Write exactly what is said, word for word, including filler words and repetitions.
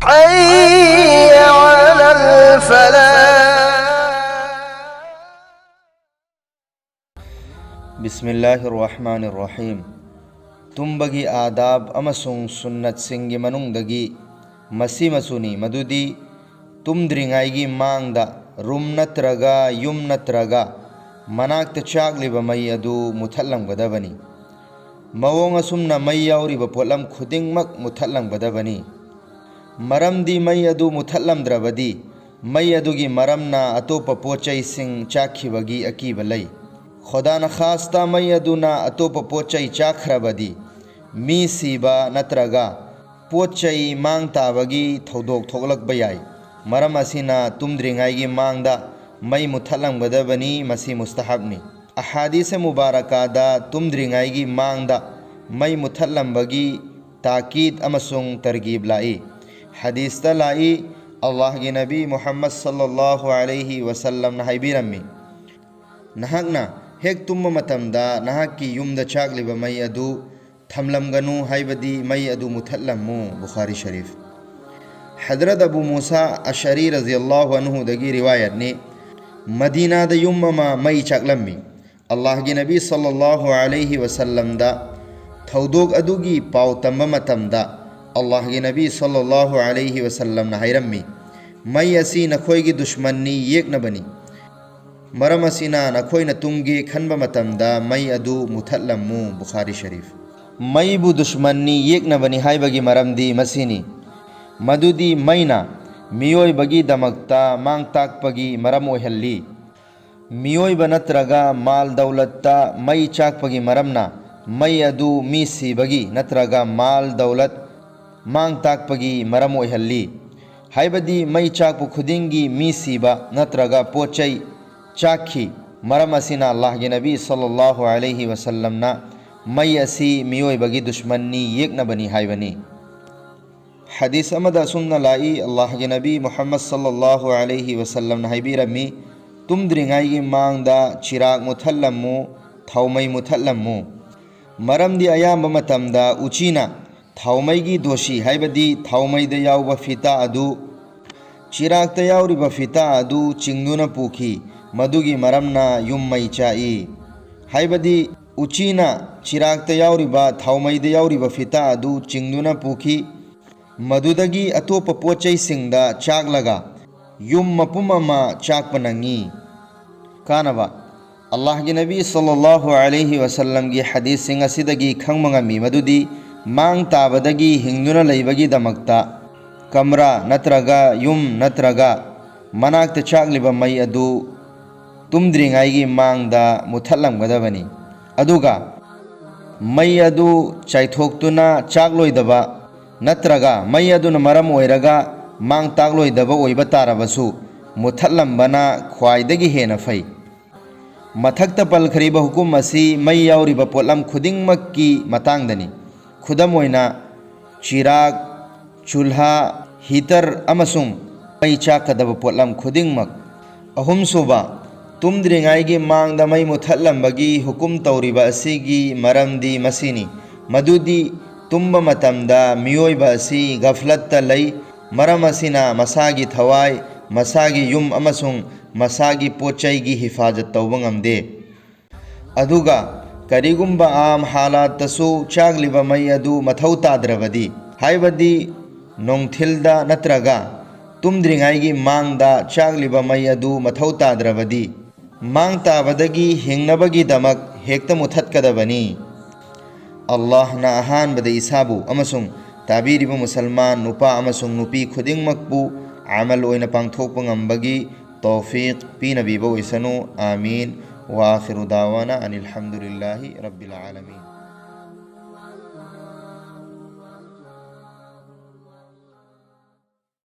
حي على الفلاح. ꯕꯤꯁꯃꯤꯜꯂꯥꯍꯤꯔ ꯔꯍꯃꯥꯅꯤꯔ ꯔꯍꯤꯝ꯫ ꯇꯨꯝꯕꯒꯤ ꯑꯥꯗꯥꯕ ꯑꯃꯁꯨꯡ ꯁꯨꯟꯅꯠꯁꯤꯡꯒꯤ ꯃꯅꯨꯡꯗꯒꯤ ꯃꯁꯤꯃꯁꯨꯅꯤ, ꯃꯗꯨꯗꯤ ꯇꯨꯝꯗ꯭ꯔꯤꯉꯩꯒꯤ ꯃꯥꯡꯗ ꯔꯨꯝ ꯅꯠꯇ꯭ꯔꯒ ꯌꯨꯝ ꯅꯠꯇ꯭ꯔꯒ ꯃꯅꯥꯛꯇ ꯆꯥꯛꯂꯤꯕ ꯃꯩ ꯑꯗꯨ ꯃꯨꯊꯠꯂꯝꯒꯗꯕꯅꯤ꯫ ꯃꯑꯣꯡ ꯑꯁꯨꯝꯅ ꯃꯩ ꯌꯥꯎꯔꯤꯕ ꯄꯣꯠꯂꯝ ꯈꯨꯗꯤꯡꯃꯛ ꯃꯨꯊꯠꯂꯝꯒꯗꯕꯅꯤ꯫ ꯃꯔꯝꯗꯤ ꯃꯩ ꯑꯗꯨ ꯃꯨꯊꯠꯂꯝꯗ꯭ꯔꯕꯗꯤ ꯃꯩ ꯑꯗꯨꯒꯤ ꯃꯔꯝꯅ ꯑꯇꯣꯞꯄ ꯄꯣꯠ ꯆꯩꯁꯤꯡ ꯆꯥꯛꯈꯤꯕꯒꯤ ꯑꯀꯤꯕ ꯂꯩ꯫ ꯈꯣꯗꯥꯅ ꯈꯥꯁꯇ ꯃꯩ ꯑꯗꯨꯅ ꯑꯇꯣꯞꯄ ꯄꯣꯠ ꯆꯩ ꯆꯥꯛꯈ꯭ꯔꯕꯗꯤ ꯃꯤ ꯁꯤꯕ ꯅꯠꯇ꯭ꯔꯒ ꯄꯣꯠ ꯆꯩ ꯃꯥꯡ ꯇꯥꯕꯒꯤ ꯊꯧꯗꯣꯛ ꯊꯣꯛꯂꯛꯄ ꯌꯥꯏ꯫ ꯃꯔꯝ ꯑꯁꯤꯅ ꯇꯨꯝꯗ꯭ꯔꯤꯉꯩꯒꯤ ꯃꯥꯡꯗ ꯃꯩ ꯃꯨꯊꯠꯂꯝꯒꯗꯕꯅꯤ, ꯃꯁꯤ ꯃꯨꯁꯇꯍꯕꯅꯤ꯫ ꯑꯍꯥꯗꯤꯁ ꯃꯨꯕꯥꯔꯀꯥꯗ ꯇꯨꯝꯗ꯭ꯔꯤꯉꯩꯒꯤ ꯃꯥꯡꯗ ꯃꯩ ꯃꯨꯊꯠꯂꯝꯕꯒꯤ ꯇꯥꯀꯤꯗ ꯑꯃꯁꯨꯡ ꯇꯔꯒꯤꯕ ꯂꯥꯛꯏ꯫ ꯍꯗꯤꯁꯇ ꯂꯥꯛꯏ, ꯑꯜꯂꯥꯍꯒꯤ ꯅꯕꯤ ꯃꯨꯍꯝꯃꯗ ꯁꯜꯂꯜꯂꯥꯍꯨ ꯑꯂꯩꯍꯤ ꯋꯁꯜꯂꯝꯅ ꯍꯥꯏꯕꯤꯔꯝꯃꯤ, "ꯅꯍꯥꯛꯅ ꯍꯦꯛ ꯇꯨꯝꯕ ꯃꯇꯝꯗ ꯅꯍꯥꯛꯀꯤ ꯌꯨꯝꯗ ꯆꯥꯛꯂꯤꯕ ꯃꯩ ꯑꯗꯨ ꯊꯝꯂꯝꯒꯅꯨ, ꯍꯥꯏꯕꯗꯤ ꯃꯩ ꯑꯗꯨ ꯃꯨꯊꯠꯂꯝꯃꯨ"꯫ ꯕꯨꯈꯥꯔꯤ ꯁꯔꯤꯐ꯫ ꯍꯗ꯭ꯔꯠ ꯑꯕꯨ ꯃꯨꯁꯥ ꯑꯁꯔꯤ ꯔꯖꯤꯌꯜꯂꯥꯍꯨ ꯑꯟꯍꯨꯗꯒꯤ ꯔꯤꯋꯥꯌꯠꯅꯤ, ꯃꯗꯤꯅꯥꯗ ꯌꯨꯝ ꯑꯃ ꯃꯩ ꯆꯥꯛꯂꯝꯃꯤ꯫ ꯑꯜꯂꯥꯍꯒꯤ ꯅꯕꯤ ꯁꯜꯂꯜꯂꯥꯍꯨ ꯑꯂꯩꯍꯤ ꯋꯁꯜꯂꯝꯗ ꯊꯧꯗꯣꯛ ꯑꯗꯨꯒꯤ ꯄꯥꯎ ꯇꯝꯕ ꯃꯇꯝꯗ, ꯑꯜꯂꯥꯍꯒꯤ ꯅꯕꯤ ꯁꯜꯂꯜꯂꯥꯍꯨ ꯑꯂꯩꯍꯤ ꯋꯁꯜꯂꯝꯅ ꯍꯥꯏꯔꯝꯃꯤ, "ꯃꯩ ꯑꯁꯤ ꯅꯈꯣꯏꯒꯤ ꯗꯨꯁꯃꯟꯅꯤ, ꯌꯦꯛꯅꯕꯅꯤ꯫ ꯃꯔꯝ ꯑꯁꯤꯅ ꯅꯈꯣꯏꯅ ꯇꯨꯝꯒꯦ ꯈꯟꯕ ꯃꯇꯝꯗ ꯃꯩ ꯑꯗꯨ ꯃꯨꯊꯠꯂꯝꯃꯨ"꯫ ꯕꯨꯈꯥꯔꯤ ꯁꯔꯤꯐ꯫ ꯃꯩꯕꯨ ꯗꯨꯁꯃꯟꯅꯤ, ꯌꯦꯛꯅꯕꯅꯤ ꯍꯥꯏꯕꯒꯤ ꯃꯔꯝꯗꯤ ꯃꯁꯤꯅꯤ, ꯃꯗꯨꯗꯤ ꯃꯩꯅ ꯃꯤꯑꯣꯏꯕꯒꯤꯗꯃꯛꯇ ꯃꯥꯡ ꯇꯥꯛꯄꯒꯤ ꯃꯔꯝ ꯑꯣꯏꯍꯜꯂꯤ꯫ ꯃꯤꯑꯣꯏꯕ ꯅꯠꯇ꯭ꯔꯒ ꯃꯥꯜ ꯗꯧꯂꯠꯇ ꯃꯩ ꯆꯥꯛꯄꯒꯤ ꯃꯔꯝꯅ ꯃꯩ ꯑꯗꯨ ꯃꯤ ꯁꯤꯕꯒꯤ ꯅꯠꯇ꯭ꯔꯒ ꯃꯥꯜ ꯗꯧꯂꯠ ꯃꯥꯡ ꯇꯥꯛꯄꯒꯤ ꯃꯔꯝ ꯑꯣꯏꯍꯜꯂꯤ꯫ ꯍꯥꯏꯕꯗꯤ ꯃꯩ ꯆꯥꯛꯄ ꯈꯨꯗꯤꯡꯒꯤ ꯃꯤ ꯁꯤꯕ ꯅꯠꯇ꯭ꯔꯒ ꯄꯣꯠ ꯆꯩ ꯆꯥꯛꯈꯤ꯫ ꯃꯔꯝ ꯑꯁꯤꯅ ꯑꯜꯂꯥꯍꯒꯤ ꯅꯕꯤ ꯁꯜꯂꯜꯂꯥꯍꯨ ꯑꯂꯩꯍꯤ ꯋꯁꯜꯂꯝꯅ ꯃꯩ ꯑꯁꯤ ꯃꯤꯑꯣꯏꯕꯒꯤ ꯗꯨꯁꯃꯟꯅꯤ, ꯌꯦꯛꯅꯕꯅꯤ ꯍꯥꯏꯕꯅꯤ꯫ ꯍꯗꯤꯁ ꯑꯃꯗ ꯑꯁꯨꯝꯅ ꯂꯥꯛꯏ, ꯑꯜꯂꯥꯍꯒꯤ ꯅꯕꯤ ꯃꯨꯍꯝꯃꯗ ꯁꯜꯂꯜꯂꯥꯍꯨ ꯑꯂꯩꯍꯤ ꯋꯁꯜꯂꯝꯅ ꯍꯥꯏꯕꯤꯔꯝꯃꯤ, "ꯇꯨꯝꯗ꯭ꯔꯤꯉꯩꯒꯤ ꯃꯥꯡꯗ ꯆꯤꯔꯥꯛ ꯃꯨꯊꯠꯂꯝꯃꯨ, ꯊꯥꯎꯃꯩ ꯃꯨꯊꯠꯂꯝꯃꯨ"꯫ ꯃꯔꯝꯗꯤ ꯑꯌꯥꯝꯕ ꯃꯇꯝꯗ ꯎꯆꯤꯅ ꯊꯥꯎꯃꯩꯒꯤ ꯗꯣꯁꯤ, ꯍꯥꯏꯕꯗꯤ ꯊꯥꯎꯃꯩꯗ ꯌꯥꯎꯕ ꯐꯤꯇꯥ ꯑꯗꯨ ꯆꯤꯔꯥꯛꯇ ꯌꯥꯎꯔꯤꯕ ꯐꯤꯇꯥ ꯑꯗꯨ ꯆꯤꯡꯗꯨꯅ ꯄꯨꯈꯤ꯫ ꯃꯗꯨꯒꯤ ꯃꯔꯝꯅ ꯌꯨꯝ ꯃꯩ ꯆꯥꯛꯏ꯫ ꯍꯥꯏꯕꯗꯤ ꯎꯆꯤꯅ ꯆꯤꯔꯥꯛꯇ ꯌꯥꯎꯔꯤꯕ ꯊꯥꯎꯃꯩꯗ ꯌꯥꯎꯔꯤꯕ ꯐꯤꯇꯥ ꯑꯗꯨ ꯆꯤꯡꯗꯨꯅ ꯄꯨꯈꯤ꯫ ꯃꯗꯨꯗꯒꯤ ꯑꯇꯣꯞꯄ ꯄꯣꯠ ꯆꯩꯁꯤꯡꯗ ꯆꯥꯛꯂꯒ ꯌꯨꯝ ꯃꯄꯨꯝ ꯑꯃ ꯆꯥꯛꯄ ꯅꯪꯉꯤ꯫ ꯀꯥꯅꯕ꯫ ꯑꯜꯂꯥꯍꯒꯤ ꯅꯕꯤ ꯁꯜꯂꯜꯂꯥꯍꯨ ꯑꯂꯩꯍꯤ ꯋꯁꯜꯂꯝꯒꯤ ꯍꯗꯤꯁꯁꯤꯡ ꯑꯁꯤꯗꯒꯤ ꯈꯪꯕ ꯉꯝꯃꯤ ꯃꯗꯨꯗꯤ ꯃꯥꯡ ꯇꯥꯕꯗꯒꯤ ꯍꯤꯡꯗꯨꯅ ꯂꯩꯕꯒꯤꯗꯃꯛꯇ ꯀꯝꯔꯥ ꯅꯠꯇ꯭ꯔꯒ ꯌꯨꯝ ꯅꯠꯇ꯭ꯔꯒ ꯃꯅꯥꯛꯇ ꯆꯥꯛꯂꯤꯕ ꯃꯩ ꯑꯗꯨ ꯇꯨꯝꯗ꯭ꯔꯤꯉꯩꯒꯤ ꯃꯥꯡꯗ ꯃꯨꯊꯠꯂꯝꯒꯗꯕꯅꯤ꯫ ꯑꯗꯨꯒ ꯃꯩ ꯑꯗꯨ ꯆꯥꯏꯊꯣꯛꯇꯨꯅ ꯆꯥꯛꯂꯣꯏꯗꯕ ꯅꯠꯇ꯭ꯔꯒ ꯃꯩ ꯑꯗꯨꯅ ꯃꯔꯝ ꯑꯣꯏꯔꯒ ꯃꯥꯡ ꯇꯥꯛꯂꯣꯏꯗꯕ ꯑꯣꯏꯕ ꯇꯥꯔꯕꯁꯨ ꯃꯨꯊꯠꯂꯝꯕꯅ ꯈ꯭ꯋꯥꯏꯗꯒꯤ ꯍꯦꯟꯅ ꯐꯩ꯫ ꯃꯊꯛꯇ ꯄꯜꯈ꯭ꯔꯤꯕ ꯍꯨꯀꯨꯝ ꯑꯁꯤ ꯃꯩ ꯌꯥꯎꯔꯤꯕ ꯄꯣꯠꯂꯝ ꯈꯨꯗꯤꯡꯃꯛꯀꯤ ꯃꯇꯥꯡꯗꯅꯤ꯫ ꯈꯨꯗꯝ ꯑꯣꯏꯅ, ꯆꯤꯔꯥꯛ, ꯆꯨꯜꯍꯥ, ꯍꯤꯇꯔ ꯑꯃꯁꯨꯡ ꯃꯩ ꯆꯥꯛꯀꯗꯕ ꯄꯣꯠꯂꯝ ꯈꯨꯗꯤꯡꯃꯛ꯫ ꯑꯍꯨꯝꯁꯨꯕ, ꯇꯨꯝꯗ꯭ꯔꯤꯉꯩꯒꯤ ꯃꯥꯡꯗ ꯃꯩ ꯃꯨꯊꯠꯂꯝꯕꯒꯤ ꯍꯨꯀꯨꯝ ꯇꯧꯔꯤꯕ ꯑꯁꯤꯒꯤ ꯃꯔꯝꯗꯤ ꯃꯁꯤꯅꯤ, ꯃꯗꯨꯗꯤ ꯇꯨꯝꯕ ꯃꯇꯝꯗ ꯃꯤꯑꯣꯏꯕ ꯑꯁꯤ ꯒꯐꯂꯠꯇ ꯂꯩ꯫ ꯃꯔꯝ ꯑꯁꯤꯅ ꯃꯁꯥꯒꯤ ꯊꯋꯥꯏ, ꯃꯁꯥꯒꯤ ꯌꯨꯝ ꯑꯃꯁꯨꯡ ꯃꯁꯥꯒꯤ ꯄꯣꯠ ꯆꯩꯒꯤ ꯍꯤꯐꯥꯖꯠ ꯇꯧꯕ ꯉꯝꯗꯦ꯫ ꯑꯗꯨꯒ ꯀꯔꯤꯒꯨꯝꯕ ꯑꯥꯝ ꯍꯥꯂꯥꯠꯇꯁꯨ ꯆꯥꯛꯂꯤꯕ ꯃꯩ ꯑꯗꯨ ꯃꯊꯧ ꯇꯥꯗ꯭ꯔꯕꯗꯤ, ꯍꯥꯏꯕꯗꯤ ꯅꯨꯡꯊꯤꯜꯗ ꯅꯠꯇ꯭ꯔꯒ ꯇꯨꯝꯗ꯭ꯔꯤꯉꯩꯒꯤ ꯃꯥꯡꯗ ꯆꯥꯛꯂꯤꯕ ꯃꯩ ꯑꯗꯨ ꯃꯊꯧ ꯇꯥꯗ꯭ꯔꯕꯗꯤ, ꯃꯥꯡ ꯇꯥꯕꯗꯒꯤ ꯍꯤꯡꯅꯕꯒꯤꯗꯃꯛ ꯍꯦꯛꯇ ꯃꯨꯊꯠꯀꯗꯕꯅꯤ꯫ ꯑꯜꯂꯥꯍꯅ ꯑꯍꯥꯟꯕꯗ ꯏꯁꯥꯕꯨ ꯑꯃꯁꯨꯡ ꯇꯥꯕꯤꯔꯤꯕ ꯃꯨꯁꯜꯃꯥꯟ ꯅꯨꯄꯥ ꯑꯃꯁꯨꯡ ꯅꯨꯄꯤ ꯈꯨꯗꯤꯡꯃꯛꯄꯨ ꯑꯃꯜ ꯑꯣꯏꯅ ꯄꯥꯡꯊꯣꯛꯄ ꯉꯝꯕꯒꯤ ꯇꯧꯐꯤꯛ ꯄꯤꯅꯕꯤꯕ ꯑꯣꯏꯁꯅꯨ꯫ ꯑꯥꯃꯤꯟ꯫ ꯋꯥ ꯑꯥꯈꯤꯔꯨ ꯗꯥꯋꯥꯅꯥ ꯑꯅꯤꯜ ꯍꯝꯗꯨꯂꯤꯜꯂꯥꯍꯤ ꯔꯕꯤꯜ ꯑꯥꯂꯃꯤꯟ꯫